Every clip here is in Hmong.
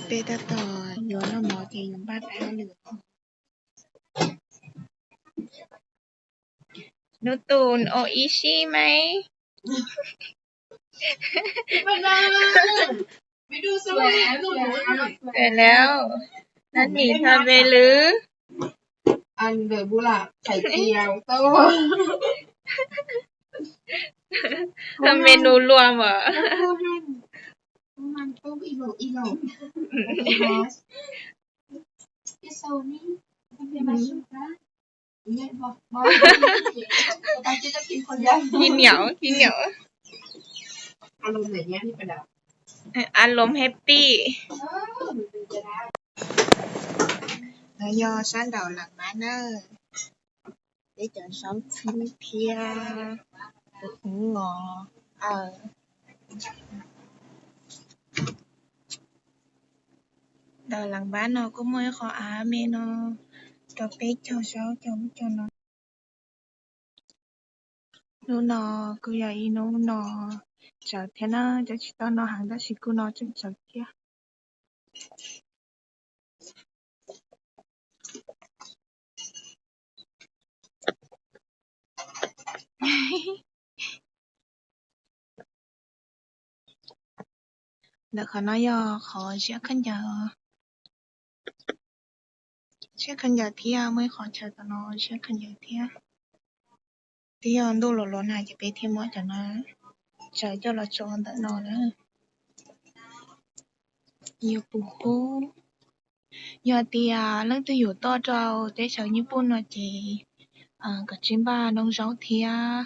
Peb tab tom yuav noj mov ces yuav npaj pab lwm. Nub tus o ib sib mai. Lawm, nab nim tho ve lwm. Tho menu luam mas. Khib niam, khib niam. Aloom happy. No yog sab nraum lam mab na. Peb cov zaub txhwb thiab tus hub os. Ntawm lam mab no kuj muaj ib qho av me no rau peb cog zaub cog ub cog no. Hnub no kuj yog ib hnub no tsaus thiab na, cov tsis tau no heev tab sis kuj no tseem tsaus thiab. Ntawm qhov no yog qhov ziab khaub ncaws, ziab khaub ncaws thiab muaj ib qhov chaw tom no ziab khaub ncaws thiab. Twb yog ntuj los los na ces peb thiaj muab cov no tsaws coj los tso ntawm no na. Yuav pum hub, yog tias leej twg yuav tuaj rau teb chaws Nyij Pooj no ces kom tsis npaj noob zaub thiab,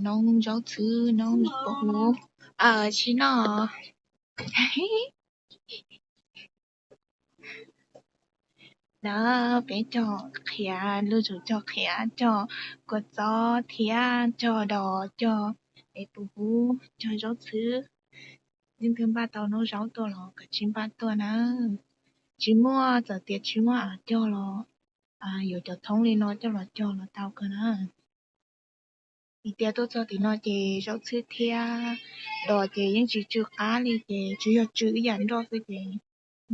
noob zaub txhwb, noob pum hub, tsis noj. Ntawd peb cog qhiav, lub tsum cog qhiav, cog kua txob thiab cog dos, cog pum hub, cog zaub txhwb. Leej twg npaj tau noob zaub tuaj los kav tsij npaj tuaj na. Tsis muaj, txawm tias tsis muaj av cog los yuav cov thoob li no coj los cog los tau kawg na. Vim tias tuaj txog tim no ces zaub txhwb thiab dos ces yeej tsis tsw qab li, ces tsuas yog tsw ib yam nroj xwb ces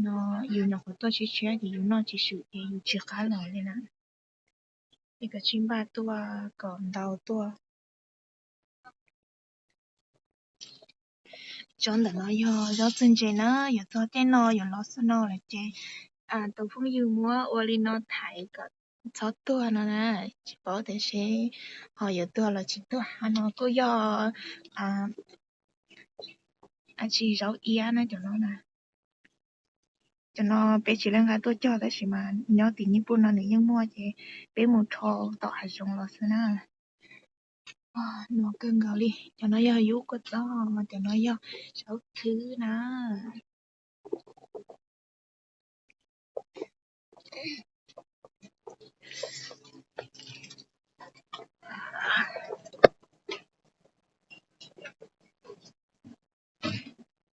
no yus nyuam qhuav tuaj tshiab tshiab ces yus noj tsis swm ces yus tsis qab los li na. Es kav tsij npaj tuaj kom ntau tuaj. Tsob ntawm no yog zaub txwj ntse na, yuav txog tej no yuav los xub no lawm ces tus phooj ywg muab ua li no thaiv kom txhob tuag no na. Tsis paub tias seb ho yuav tuag los tsis tuag. Qhov no kuj yog tsis zaub iab na cov no na. Cov no peb tsis leej nqa tuaj cog tab sis mas nyob tim Nyij Pooj no nws yeej muaj ces peb mus rho tom hav zoov los xwb na. No kawg nkaus li. Cov no yog yub kua txob, cov no yog zaub txhwb na.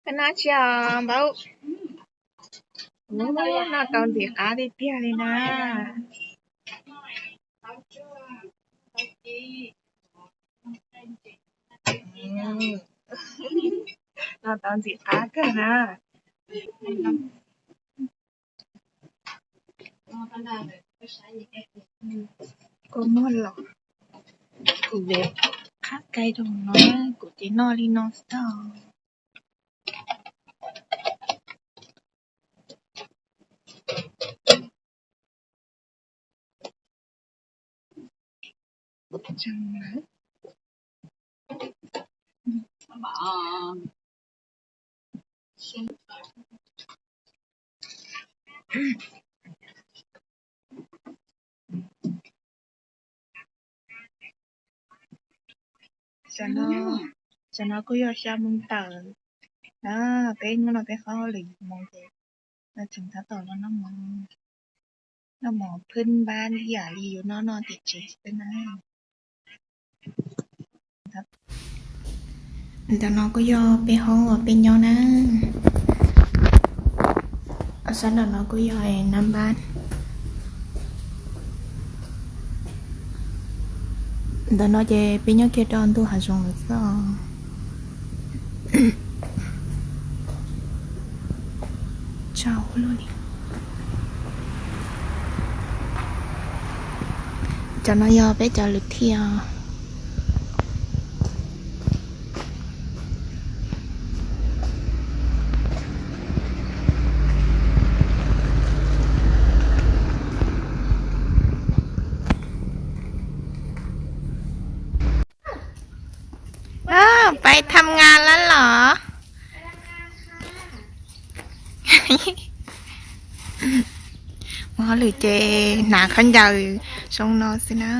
Koj noj tsi os npaum? Noj tau ntxim qab tiag tiag li na. Noj tau ntxim qab kawg na. Kua muag los, kuv qab kai rau no, kuv ces noj li no xwb os. Tam no kuj yog xya moo tawm na, peb hnub no peb qhov hauj lwm yim moo ces no tseem tab tom los noj mov phwb npab ib yam li yus noj noj tim tsev xwb na. Ntawm no kuj yog peb hoob uas peb nyob na. Sab nraum no kuj yog nab npab. Ntawm no ces peb nyob kiag rau ntu hav zoov lawm xwb os. Tsau luaj li. Cov no yog peb cov lwm thiaj. Pais tham ngas lawm los? Ua hauj lwm ces hnav khaub ncaws zoo no xwb na,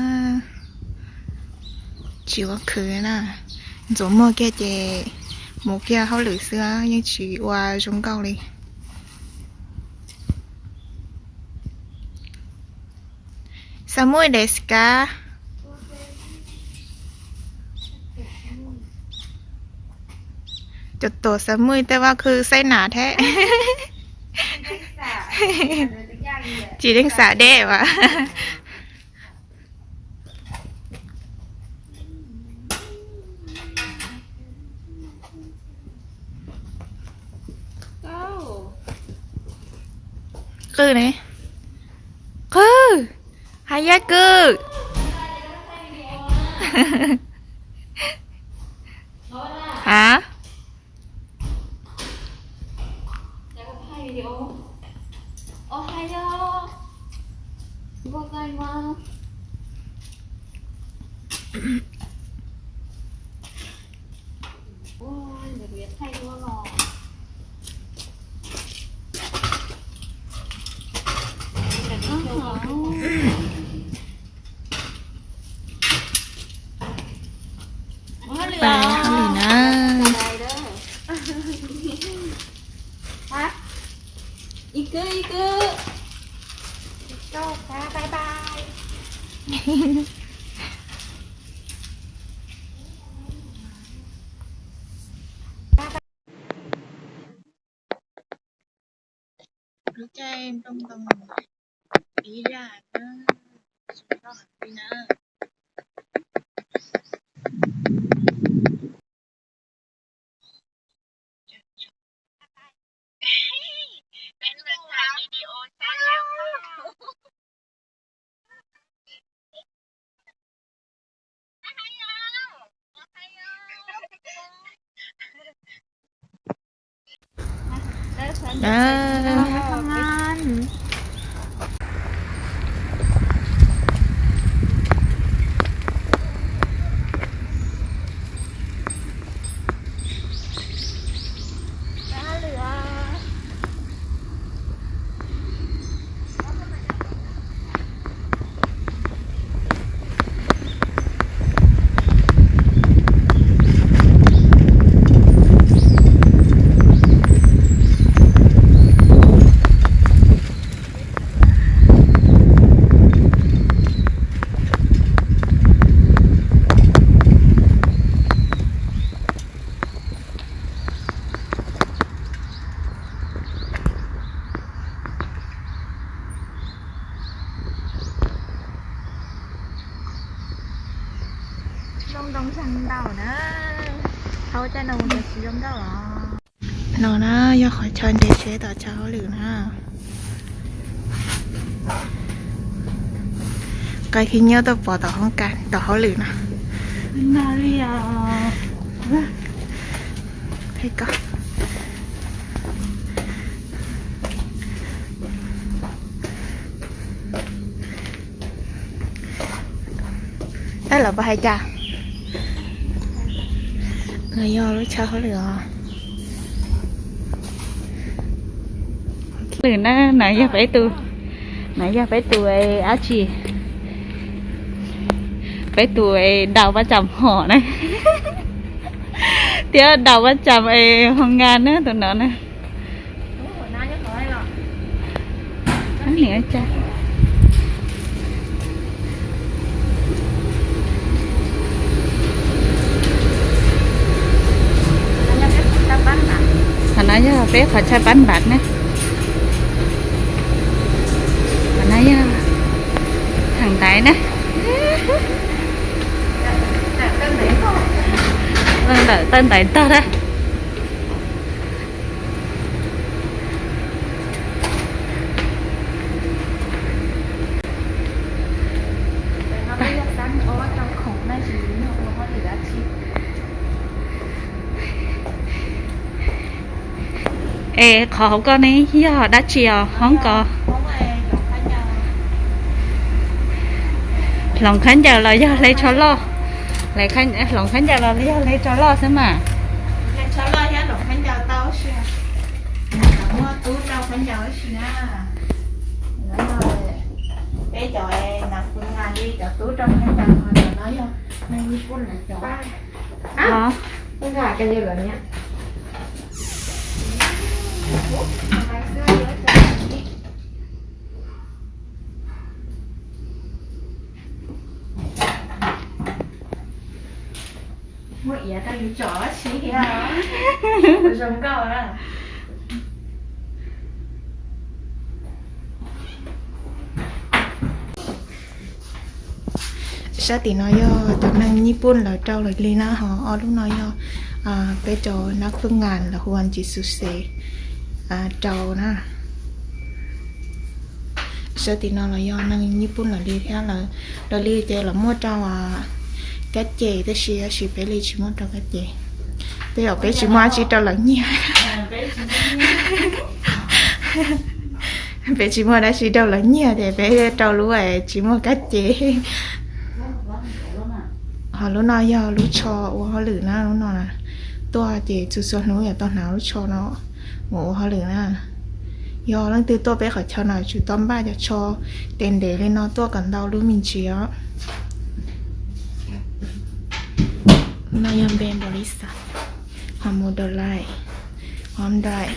tsis ua khwv na. Ntxuav muag kiag ces mus kiag hauj lwm xwb, yeej tsis ua zoo nkauj li. Samuy desu ka? Cov tuam Samuy tej vaj khw xaib nas thiab. Tsis deev xam deb as. Qwj ne? Qwj, hais yab kwj. Ha? Pais hauj lwm na. Lub caij nplooj ntoo ib zaj na, tsis loj heev li na. Zoo ntoo zeeg ntau na, thaum caij no mus ces tsis zoo nkauj os. No na yog qhov chaw nres tsheb tom chaw hauj lwm na. Qai khib nyiab tuaj pov tom hoob kas tom hauj lwm no. Tab lawv puas hais cas? Los yog lub chaw hauj lwm os. Lwm na, no yog peb tus, no yog peb tus dab tsi, peb tus daus pab tsam hom na, thiab daus pab tsam hoo nka na tus no na. Qhov no yog peb qhov chaw pab npav na. Qhov no yog thang ntaiv na. Ntawm taw ntaiv tog na. Es qhov hauv ko ne yog dab tsi os hoob ko? Hloov khaub ncaws los yog hle tsho loj? Hloov khaub ncaws los yog hle tsho loj xwb mas. Peb cov nav pw ngas li cov tub rau khaub ncaws no, cov no yog neeg Nyij Pooj lawv cov. Muaj iav rau yus tsom dab tsi thiab? Zoo nkauj na. Sab tim no yog cov neeg Nyij Pooj lawv rau lawm li na, ho ob lub no yog peb cov nav pw ngas lawv hu ua ntsis xus xes rau na. Sab tim no los yog neeg Nyij Pooj lawv li thiab, lawv li ces lawv muaj rau kab ces, tab sis tab sis peb li tsis muaj rau kab ces. Peb yom, peb tsis muaj dab tsi rau lawv nyiag. Peb tsis muaj dab tsi rau lawv nyiag ces peb rau lub tsis muaj kab ces. Ho lub no yog lub tsho ua hauj lwm na, lub no tuaj ces txhua txhua hnub yuav tau hnav lub tsho no mus ua hauj lwm na. Yog leej twg tuaj peb qhov chaw no tsum tau npaj cov tsho tes ntev li no tuaj kom ntau lub me ntsis os. No yog npe npaum li xav, ho mus dau lai, ho ntais.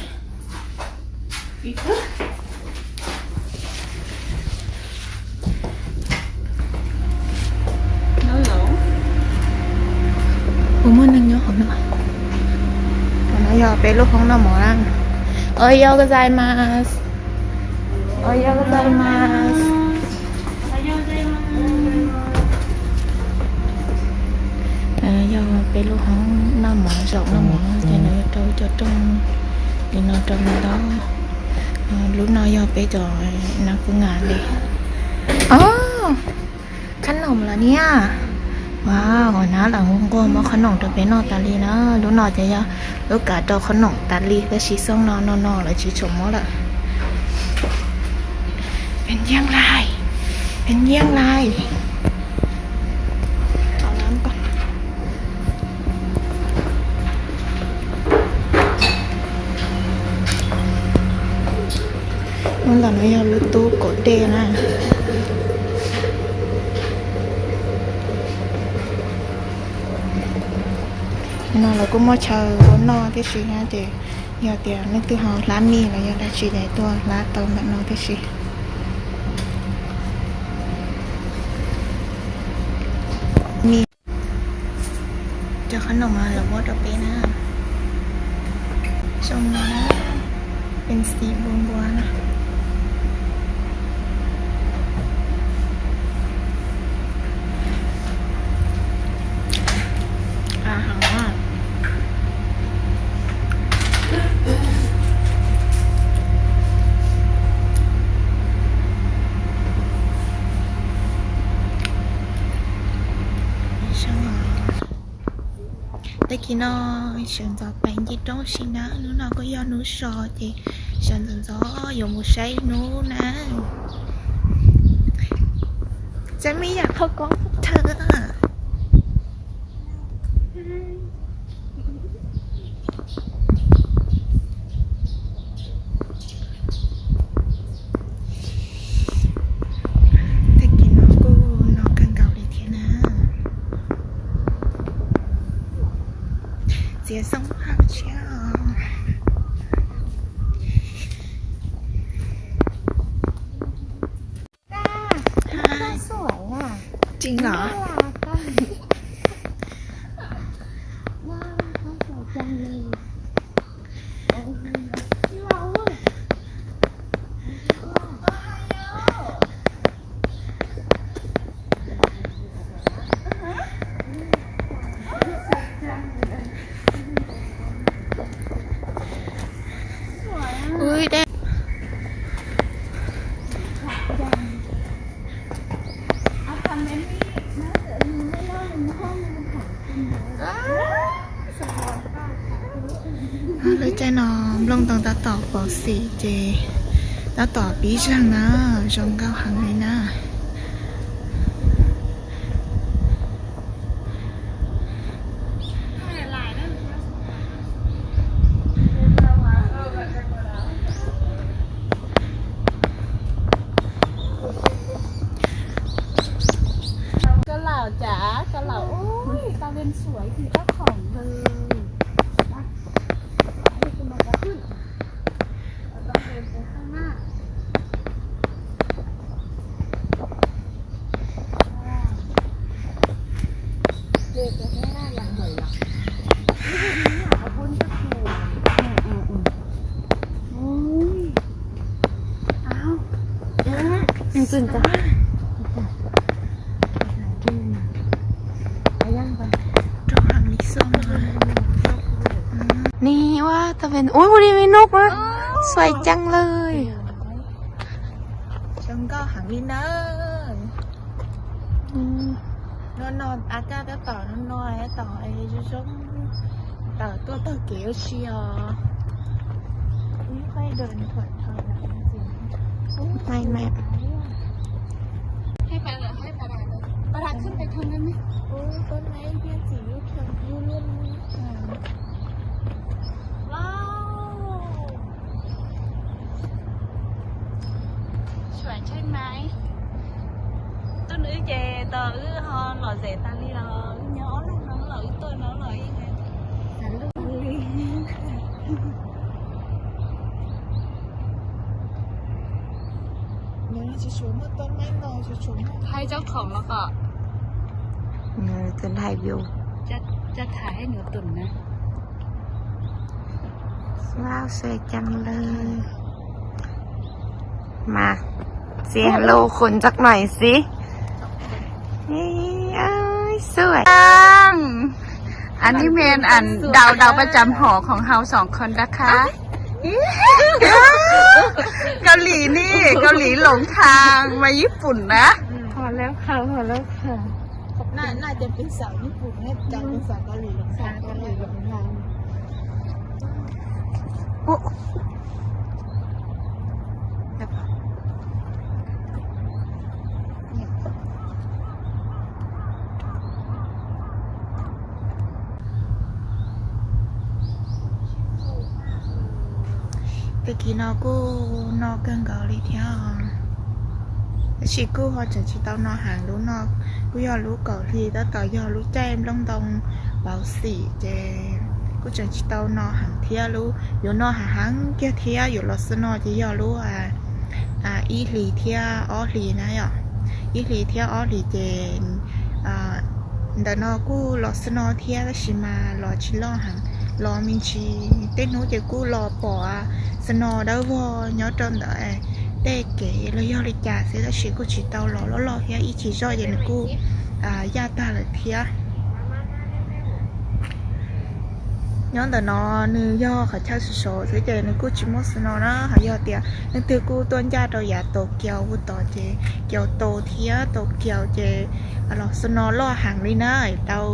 Ua muaj neeg nyob hauv no. Hauv no yog peb lub hoob noj mov na. Ohayou gozaimasu. Ohayou gozaimasu. Yog peb lub hoob noj mov, zaum noj mov ces lawv yuav rau cov rooj li no rau ntau. Lub no yog peb cov nav pw ngas li. Ob, qhob noom los niam. Ua, ua nab lawv hu nquag muab qhob noom rau peb noj tas li na. Lub no ces yog lub kav rau qhob noom tas li, tab sis xooj no no no lawv tsis tshua muab lawm. Peb yeej lais, peb yeej lais. Lub ntawm no yog lub tub kaum dej na. No lawv kuj muaj chaw ua noj tib si na, ces yog tias leej twg ho hlab mij los yog dab tsi ces tuaj hlab tau ntawm no tib si. Mij, cov qhob noom mas lawv muab rau peb na. Zoo no na, pes xis npua npua na. Tag kis no sawv ntxov pais nce roob si na, hnub no kuj yog hnub so ces sawv ntxov ntxov yuav mus saib hnub na. Txawm me yam qhov koob thawm. Tag kis no kuj no kawg nkaus li thiab na. Txiav xoob hab tshiab. Tseeb los? Ui, dej. Lub caij no Looj Toos tab tom pauv xim ces tab tom pib zeeg na, zoo nkauj heev li na. Cov laus cas, cov laus, ui, tau ven suav kis tab khom vwm. Ni ua tau ven, ui, ua li me noj na, xuaim ceeb lawm. Zoo nkauj heev li na. No no, a kaj tab tom no no, tab tom zoo zoo, tawm tuaj taug kev ua si os. สวยใช่ไหม Tub wb ces tau wb ho lom zem tas li los wb nyob ob leeg no los wb tuaj no los yeej tas li. Hais tsob khoom los kom, tus hais view, cho thảให้หนูตุ่นนะ. Wow, xuaim ceeb lawm. Mas, say hello คนสักหน่อยสิ. Ê, ơi, xuaim ceeb. อันนี้เป็นอัน ดาว ดาวประจำหอของเราสองคนนะคะ. เกาหลีนี่ เกาหลีหลงทาง มาญี่ปุ่นนะ. พอแล้วค่ะ พอแล้วค่ะ. น่า น่าจะเป็นสาวญี่ปุ่นนะ กลายเป็นสาวเกาหลีหลงทาง เกาหลีหลงทาง. Tag kis no kuj no kawg nkaus li thiab, tab sis kuj ho tseem tsis tau no heev. Lub no kuj yog lub kaum hli, tab tom yog lub caij nplooj ntoo pauv xim ces kuj tseem tsis tau no heev thiab. Lub yuav no heev heev kiag thiab yuav los snow ces yog lub ib hlis thiab ob hlis na yom. Ib hlis thiab ob hlis ces ntawm no kuj los snow thiab tab sis mas los tsis loj heev, los me ntsis tej hnub ces kuj los pom snow dawb vog nyob rau ntawm tej kev los yog li cas xwb, tab sis kuj tsis tau los loj loj thiab, ib chim zoj ces nws kuj yaj tag lawm thiab. Nyob ntawm no nws yog qhov chaw sov sov xwb ces nws kuj tsis muaj snow na. Ho yog tias leej twg kuj tuaj ncaj rau yav Tokyo ua tod ces Kyoto thiab Tokyo ces los snow loj heev li na, tau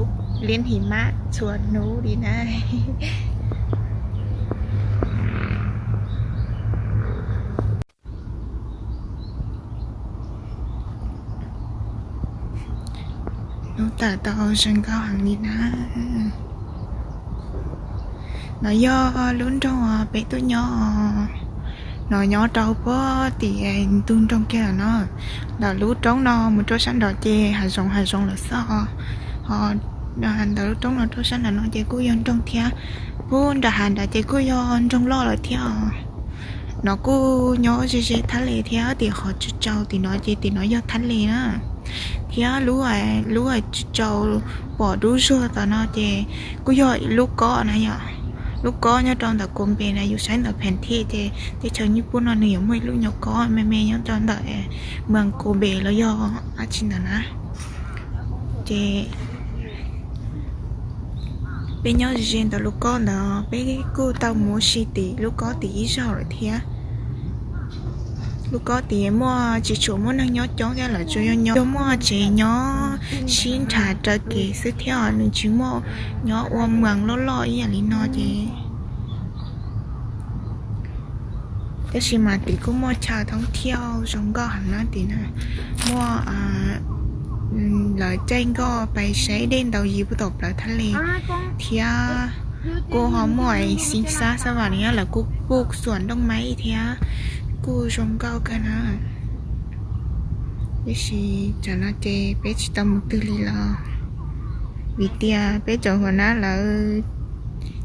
liab him mab txhua hnub li na. Lub tawm tau zoo nkauj heev li na. No yog lub nroog peb tuaj nyob, no nyob rau puag tim ntug nroog kiag no. Ntawm lub roob no mus rau sab nraud ces hav zoov hav zoov lawm xwb. Ho ntawm lub roob no rau sab nraud no ces kuj yog nroog thiab. Puag nram hav nrad ces kuj yog nroog loj lawm thiab. No kuj nyob ze ze thab le thiab, tim qhov tsaus tsaus tim no ces tim no yog thab le na. Thiab lub, lub tsaus tsaus pom dub zuag tom no ces kuj yog lub kob na yom. Lub kob nyob rau ntawm Kobe na, yus saib ntawm phees thiaj ces teb chaws Nyij Pooj no nws yuav muaj ib lub nyuam kob me me nyob rau ntawm Moos Kobe los yog dab tsi ntawd na. Ces peb nyob ze ze ntawm lub kob ntawd, peb kuj tau mus ua si tim lub kob tim ib zaug lawm thiab. Lub kob tim muaj tsis tshua muaj neeg nyob coob thiab, lawv tsuas yog nyob, yog muaj tsev nyob sib nrhav raws kev xwb thiab, nws tsis muaj nyob ua moos loj loj ib yam li no ces Tab sis mas tim kuj muaj chaw thoob thiab zoo nkauj heev na tim na. Muaj lawv caij nkoj pais saib dej ntaus yig pub tom plawv thaj li thiab. Kuj ho muaj xib xab xab vam nyob lawv kuj pub xuam nrooj maib thiab. Kuj zoo nkauj kawg na. Tiam sis tam no ces peb tsis tau mus twg li los vim tias peb cov huas nab lawv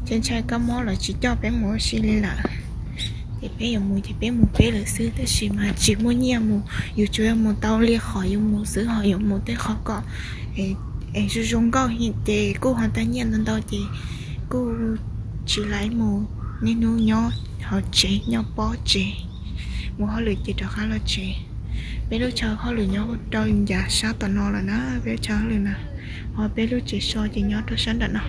ntshai ntshai kab mob lawv tsis coj peb mus ua si li lawm. Ces peb yuav mus ces peb mus peb lawm xwb tab sis mas tsis muaj nyiaj mus, yus tsuas yog mus tau li qhov yuav mus xwb ho yuav mus tej qhov kom es zoo zoo nkauj ces kuj ho tag nyiaj ntau ntau ces kuj tsis laiv mus. Niaj hnub nyob hauv tsev nyob pob tsev, mus hauj lwm ces rov qab los tsev. Peb lub chaw hauj lwm nyob rau ncav sab tom no lawm na, peb lub chaw hauj lwm na, ho peb lub tsev so ces nyob rau sab nram no.